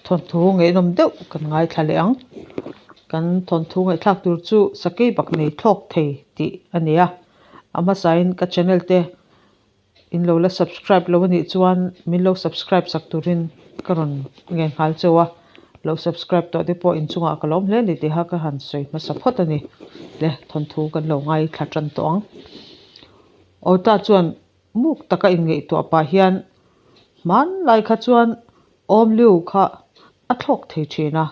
Thawnthu ngaihnawm deuh kan ngaithla leh ang. Kan thawnthu ngaihthlak tur chu sakei bak nei thlawk thei tih a ni a. A hmasain ka channel te in lo la subscribe lo anih chuan min lo subscribe sak turin ka rawn ngen nghal cheu a. Lo subscribe tawh te pawh inchungah ka lawm hle a ni tiha ka han sawi hmasa phawt a ni. Le thawnthu kan lo ngaithla tan tawh ang. Awta chuan muk taka inngaihtuah pah hian hmanlai kha chuan awmliu kha a thlawk thei thin a,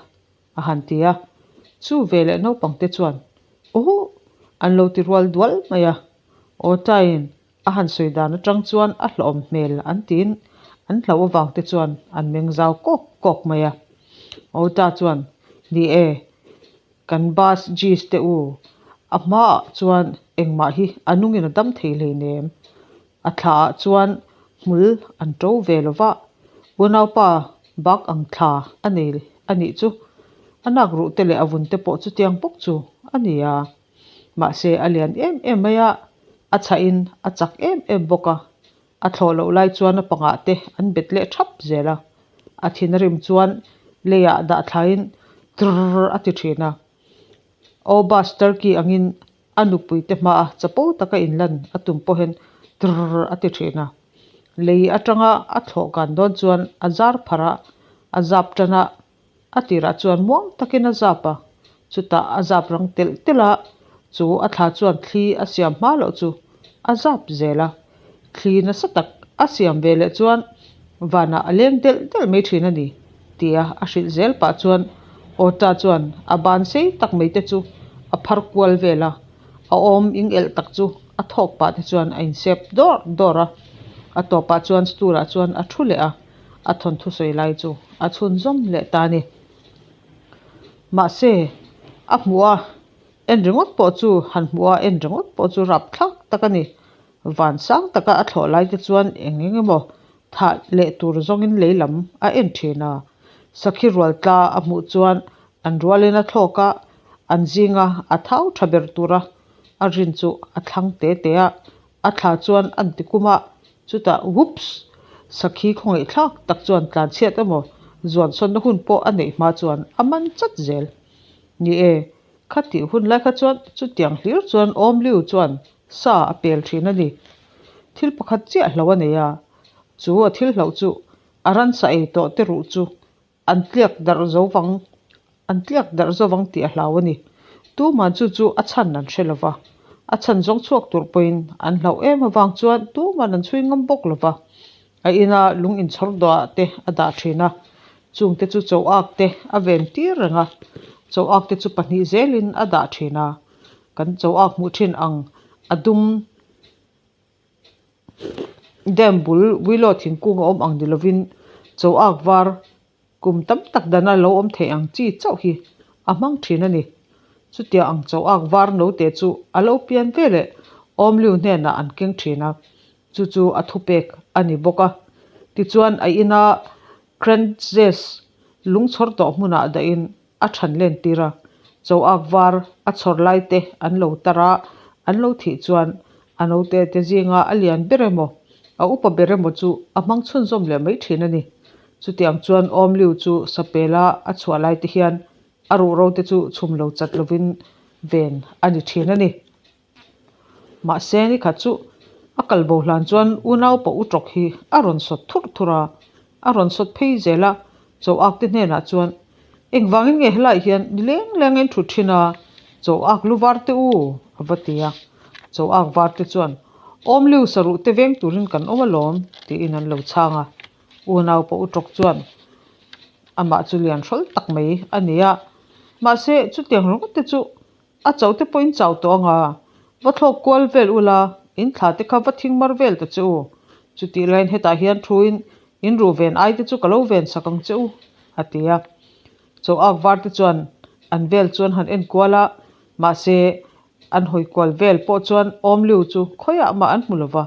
a han ti a. Chu veleh naupangte chuan Awh! an lo ti rual dual mai a. Awtaiin a han sawi dan atang chuan a hlawhawm hmel an tiin an hlauh avang te chuan an meng zau kawk kawk mai a. Awta chuan, Ni e, kan bus jees te u, a hmaah chuan engmah hi a nungin a dam thei hleinem. A thlaah chuan hmul an to ve lo va, unaupa bak ang thla a nei a nih chu. A nak ruh te leh a vun te pawh chutiang bawk chu a ni a. Mahse a lian em em mai a, a chhahin a chak em em bawk a. A thlawh loh lai chuan a pangah te an bet leh thap zel a. A thin a rim chuan leiah dah thlain trrrr a ti thin a. Aw bus turkey angin a nupui te hmaa chapo taka inlan a tum pawhin trrrr a ti thin a. Lei atanga a thlawh kan dawn chuan a zar pharh a, a zap tan a, a tirah chuan muang takin a zap a, chutah a zap rang telh telh a, chu a thla chuan thli a siam hma loh chu a zap zel a, thli nasa tak a siam ve leh chuan vanah a leng delh delh mai thin a ni tia a hrilh zel pah chuan Awta chuan a ban sei tak mai te chu a phar kual vel a, a awm ing elh tak chu a thawk pah te chuan a insep dawrh dawrh a, a tawpah chuan stool ah chuan a thu leh a. a thawnthu sawi lai chu a chhunzawm leh ta a ni. Mahse, a hmuh a en ringawt pawh chu han hmuh a en ringawt pawh chu rap thlak tak a ni. Van sang taka a thlawh lai te chuan eng eng emaw thah leh tur zawngin lei lam a en thin a. Sakhi rual tla a hmuh chuan an rualin a thlawk a, an zinga a thau tha ber tura a rin chu a thlang te te a, A thla chuan an ti kum a, chutah whoops! Sakhi khawngaih thlak tak chuan tlanchhiat emaw zuansawnna hun pawh a neih hma chuan a man chat zel. Ni e, khatih hun lai kha chuan chutiang hlir chuan Awmliu chuan sa a pel thin a ni. Thil pakhat chiah hlo a nei a, chu a thil hloh chu a ransa ei tawh te ruh chu An tliak darh zo vang, an tliak darh zo vang tih a hlau a ni. Tuman chu chu a chhan an hre lo va, a chhan zawng chhuak tur pawhin an hlauh em avang chuan tuman an chhui ngam bawk lo va. A ina lung inchhawr dawhah te a dah thin a, chungte chu cho ak te a ven tir reng a, cho ak te chu pahnih zelin a dah thin a, kan cho ak hmuh thin ang a dum. Dam bul willow thingkung a awm ang ni lovin chaw ak var kum tam tak dana lo awm theih ang chi chauh hi a hmang thin a ni. Chutia ang chaw ak var note chu a lo pian ve leh awmliu hnenah an keng thin a, chu chu a thupek a ni bawk a. Tichuan a ina Crantzes lungchhawr tawh hmunah dahin a than len tir a, chaw ak var a chhawr lai te an lo tar a, an lo thih chuan a naute te zinga a lian ber emaw, a upa ber emaw chu a hmang chhunzawm leh mai thin a ni. Chutiang chuan Awmliu chu sapela a chhuah lai te hian a ruhro te chu chhum lo chat lovin ven a ni thin a ni. Mahse ni khat chu a kal bo hlan chuan unaupa u tawk hi a rawn sawt thurh thurh a, a rawn sawt phei zel a, chaw ak te hnenah chuan engvangin nge helaiah hian ni leng leng in thut thin a, chaw ak lu var te u a va ti a, chaw ak var te chuan awmliu saruh te veng turin kan awm alawm tiin an lo chhang a, unaupa u tawk chuan amah chu lian hrawl tak mai a ni a, mahse chutiang ringawt te chu A chauh te pawhin chau tawh ang a, va thlawk kual vel ula, in thla te kha va thing mar vel ta che u. Chutih laiin hetah hian thuin in ruh ven ai te chu ka lo ven sak ang che u, a ti a. Chaw ak var te chuan an vel chuan han en kual a, mahse an hawi kual vel pawh chuan awmliu chu khawiah mah an hmu lo va.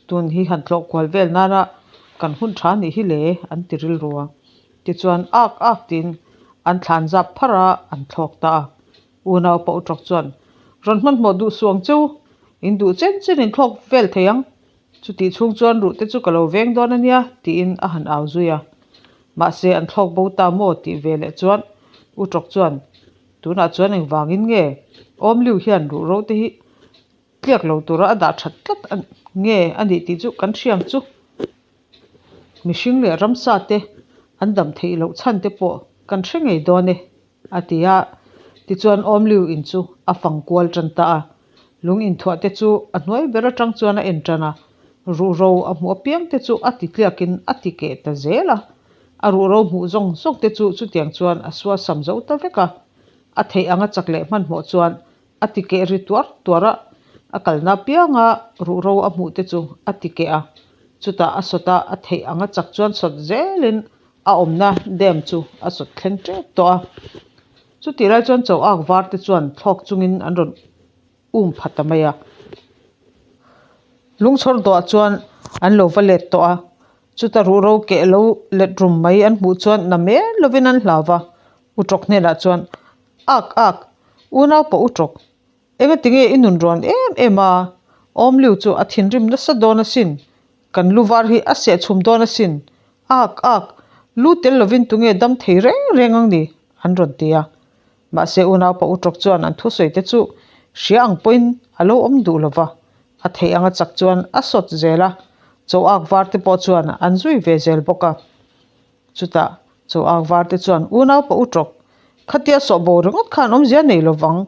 Tun hi han tlawh kual vel nana kan hun tha nih hi le, an ti rilru a. Tichuan ak ak tiin an thlan zap pharh a, an thlawk ta a. Unau pa Utrawk chuan, Rawn hmanhmawh duh suh ang cheu, in duh chen chen in thlawk vel thei ang. Chutih chhung chuan ruh te chu ka lo veng dawn a nia, tiin a han au zui a. Mahse an thlawk bo ta maw tih ve leh chuan U Tawk chuan tunah chuan engvangin nge Awmliu hian ruhro te hi tliak lo tura a dah that tlat nge a nih tih chu kan hriang chu. Mihring leh ramsa te an dam theih loh chhan te pawh kan hre ngei dawn e, a ti a. Tichuan Awmliu in chu a fang kual tan ta a. Lung inthuah te chu a hnuai ber atang chuan a en tan a, ruhro a hmuh apiang te chu a ti tliakin a ti keh ta zel a. A ruhro hmuh zawng zawng te chu chutiang chuan a suasam zo ta vek a. A theih anga chak leh hmanhmawh chuan A ti keh ri tuar tuar a, a kalna apianga ruhro a hmuh te chu a ti keh a, chutah a sawt a, a theih anga chak chuan sawt zelin a awmna dam chu a sawt thleng tep tawh a. Chutih lai chuan chaw ak var te chuan thlawk chungin an rawn um pha ta mai a. Lungchhawr dawhah chuan an lo va let tawh a, chuta ruhro keh lo let rum mai an hmuh chuan na men lovin an hlau va, Utrawk hnenah chuan Ak ak, unau pawh u tawk. Engati nge i nun rawn em em a? Awmliu chu a thinrim nasa dawn asin. Kan lu var hi a seh chhum dawn asin. Ak ak, lu tel lovin tunge dam thei reng reng ang ni? an rawn ti a. Mahse unau pawh u tawk chuan an thusawi te chu hria ang pawhin a lo awm duh lova. A theih anga chak chuan a sawt zel a, chaw ak var te pawh chuan an zui ve zel bawk a. Chutah chaw ak var te chuan unau pawh u tawk, khatia sawh bo ringawt khan awmzia nei lo vang.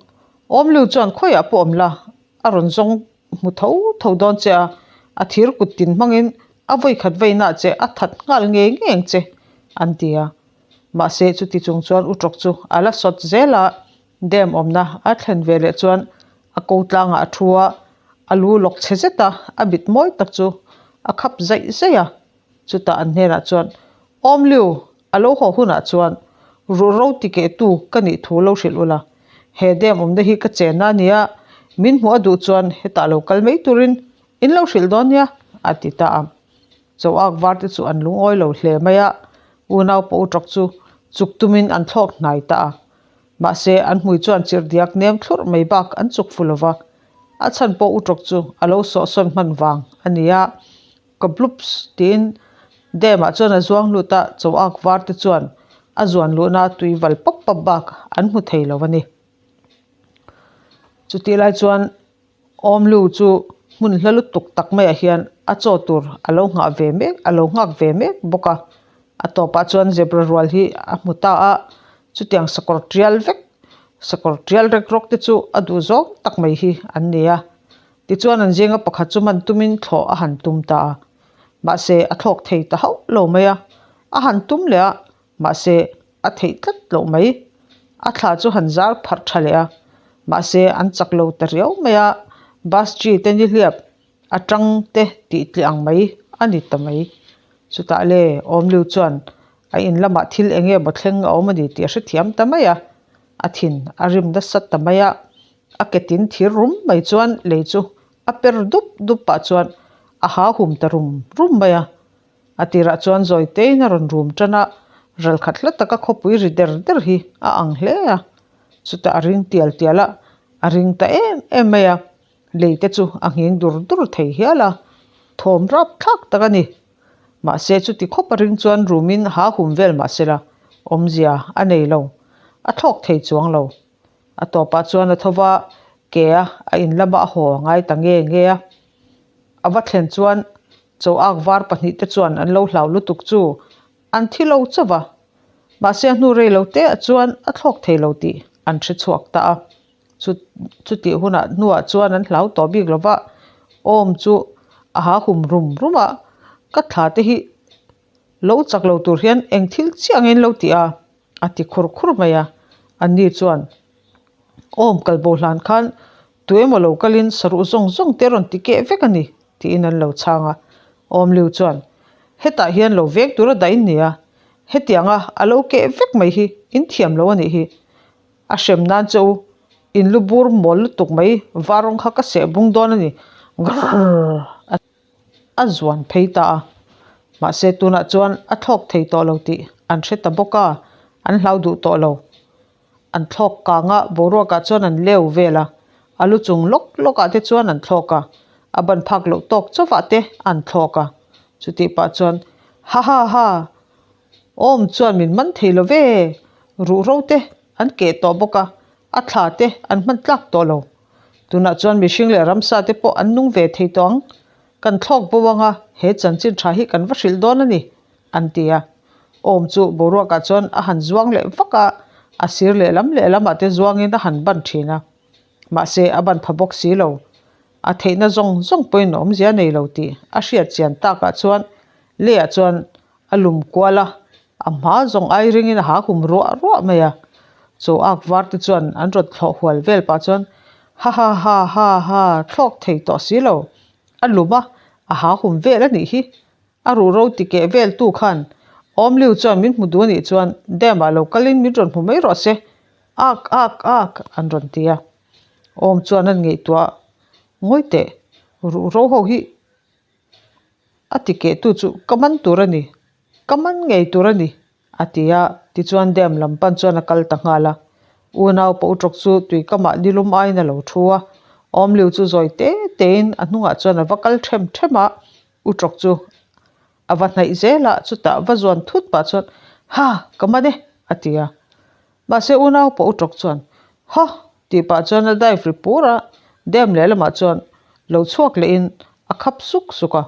Awmliu chuan khawiah pawh awm la, a rawn zawng hmu tho tho dawn che a, a thir kut tin hmangin a vawi khat vainah che a that nghal ngei ngei ang che, an ti a. Mahse chuti chung chuan u tawk chu a la sawt zel a, dam awmna a thlen ve leh chuan a ko tlangah a thu a, a lu lawk chhe zet a, a mit mawi tak chu a khap zaih zaih a. Chutah an hnenah chuan, Awmliu, a lo haw hunah chuan ruhro tikehtu ka nih thu lo hrilh ula, he dam awmna hi ka chenna a nia, min hmuh a duh chuan hetah lo kal mai turin in lo hrilh dawn nia, a ti ta a. Chaw ak var te chu an lungawi lo hle mai a, unau pawh utawk chu chuk tumin an thlawk hnai ta a. Mahse, an hmui chuan chirh diak nem thlurh mai bak an chuk fu lova, a chhan pawh utawk chu a lo sawhsawn hman vang a ni a. Kablups tiin dam ah chuan a zuang lut a, chaw ak var te chuan a zuan luhna tui val pap pap bak an hmu thei lo a ni. Chutih lai chuan Awmlu chu hmun hla lutuk tak maiah hian a chaw tur a lo nghah ve mek a lo nghak ve mek bawk a, a tawpah chuan zebra rual hi a hmu ta a, chutiang sakawr tial vek sakawr tial rek rawk te chu a duh zawng tak mai hi an ni a. Tichuan an zinga pakhat chu man tumin thlawh a han tum ta a, mahse a thlawk thei ta hauh lo mai a, a han tum leh a, mahse a theih tlat loh mai. A thla chu han zar pharh tha leh a, mahse an chak lo ta riau mai a, bus chi te nihliap a tang te tih tliah ang mai a ni ta mai. Chutah le Awmliu chuan a in lamah thil eng nge maw thleng a awm a ni tih a hrethiam ta mai a, a thin a rim nasa ta mai a. A ke tin thir rum mai chuan lei chu a per dup dup pah chuan a ha hum ta rum rum mai a. A tirah chuan zawi tein a rawn rum tan a, ral khat hla taka khawpui ri der der hi a ang hle a. Chutah a ring tial tial a, a ring ta em em mai a, lei te chu a nghing dur dur thei hial a, thawm rap thlak tak a ni. Mahse chuti khawp a ring chuan rumin ha hum vel mahsela awmzia a nei lo, a thlawk thei chuang lo. A tawpah chuan a tho va, ke a a in lama a haw ngai ta nge nge a. A va thlen chuan chaw ak var pahnih te chuan an lo hlau lutuk chu an thi lo chauh va. Mahse a hnu rei lo te ah chuan a thlawk thei lo tih an hre chhuak ta a. Chu chutih hunah hnuah chuan an hlau tawh bik lo va, awm chu a ha hum rum rum a, ka thla te hi lo chak lo tur hian eng thil chiah nge an lo ti a? A ti khur khur mai a, anni chuan Awm kal bo hlan khan tu emaw lo kalin saruh zawng zawng te rawn ti keh vek a ni tiin an lo chhang a. Awmliu chuan Hetah hian lo veng tur a dah in nia, hetianga a lo keh vek mai hi in thiam lo a nih hi. A hrem nan che u, in lu bur mawl lutuk mai var rawng kha ka seh bung dawn a ni grrrr a. A zuan phei ta a, mahse tunah chuan a thlawk thei tawh lo tih an hre ta bawk a, an hlau duh tawh lo. An thlawk kang a, boruakah chuan an leu vel a, a lu chung lawk lawkah te chuan an thlawk a, a ban phak loh tawk chauhah te an thlawk a. Chutih pah chuan, Ha ha ha! Awm chuan min man thei lo ve, ruhro te an keh tawh bawk a, a thla te an hman tlak tawh lo. Tunah chuan mihring leh ramsa te pawh an nung ve thei tawh ang. Kan thlawk bo anga he chanchin tha hi kan va hrilh dawn a ni, an ti a. Awm chu boruakah chuan a han zuang leh vak a, a sir lehlam lehlamah te zuangin a han ban thin a. Mahse a ban pha bawk si lo. A theihna zawng zawng pawhin awmzia nei lo tih a hriat chian takah chuan leiah chuan a lum kual a, a hma zawng ai ringin a ha hum ruah ruah mai a. Chaw ak var te chuan an rawn thlawh hual vel pah chuan ha ha ha ha ha thlawk thei tawh si lo. A lum a, a ha hum vel a nih hi. A ruhro ti keh vel tu khan Awmliu chuan min hmu duh a nih chuan dam ah lo kalin min rawn hmu mai rawh se. Ak ak ak an rawn ti a. Awm chuan an ngaihtuah ngawi teh. Ruhro ho hi a ti keh tu chu ka man tur a ni, ka man ngei tur a ni a ti a. Tichuan dam lam pan chuan a kal ta nghal a. Unau pawh utrawk chu tui kamah nilum aiin a lo thu a. Awmliu chu zawi te tein a hnungah chuan a va kal them them a. Utrawk chu a va hnaih zel a, chutah va zuan thut pah chuan, Ha! Ka man e! a ti a. Mahse unau pawh utrawk chuan, Ha! tih pah chuan a dive ri pur a, dam lehlamah chuan lo chhuak lehin a khap suk suk a.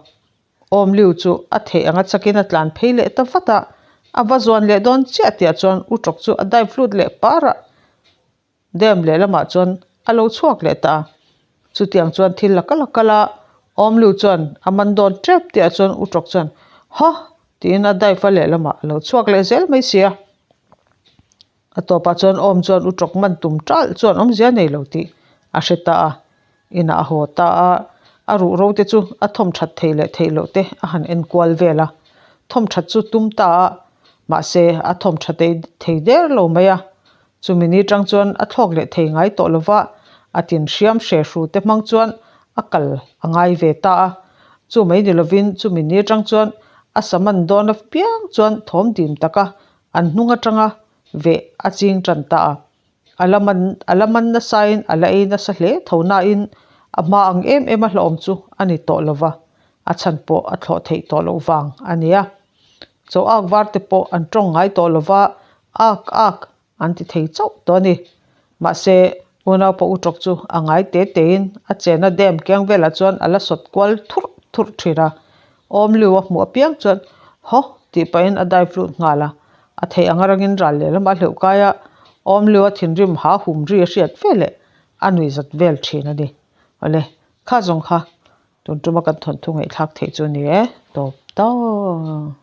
Awmliu chu a theih anga chakin a tlan phei leh ta vat a, a va zuan leh dawn chiah tihah chuan utrawk chu a dive lut leh par a. Dam lehlamah chuan a lo chhuak leh ta a, chutiang chuan thil a kal a kal a, Awmliu chuan a man dawn tep tihah chuan Utrawk chuan Ha! tiin a dive a lehlamah a lo chhuak leh zel mai si a. A tawpah chuan Awm chuan Utrawk man tum talh chuan awmzia nei lo tih a hre ta a, inah a haw ta a, a ruhro te chu a thawm that theih leh theih loh te a han en kual vel a, thawm that chu tum ta a, mahse a thawm tha thei der lo mai a. Chumi ni tang chuan a thlawk leh thei ngai tawh lova, a tin hriam hre hru te hmang chuan a kal a ngai ve ta a. Chu mai ni lovin chumi ni tang chuan a saman dawn apiang chuan thawm dim taka an hnung atanga veh a ching tan ta a. A la man a la man nasain a la ei nasa hle tho nain a hma ang em em a hlauhawm chu a ni tawh lova, a chhan pawh a thlawh theih tawh loh vang a nia. Chaw ak var te pawh an tawng ngai tawh lova, ak ak an ti thei chauh tawh a ni. Mahse, unaupa utrawk chu a ngai te tein a chena dam kiang velah chuan a la sawt kual thurh thurh thin a. Awmliu a hmuh apiang chuan haw tih pahin a dive lut nghal a, a theih ang arangin ral lehlam a hleuh kai a, Awmliu a thinrim ha hum ri a hriat veleh a nuihzat vel thin a ni. Awle, kha zawng kha tun tuma kan thawnthu ngaihthlak theih chu a ni e, tawp tawp.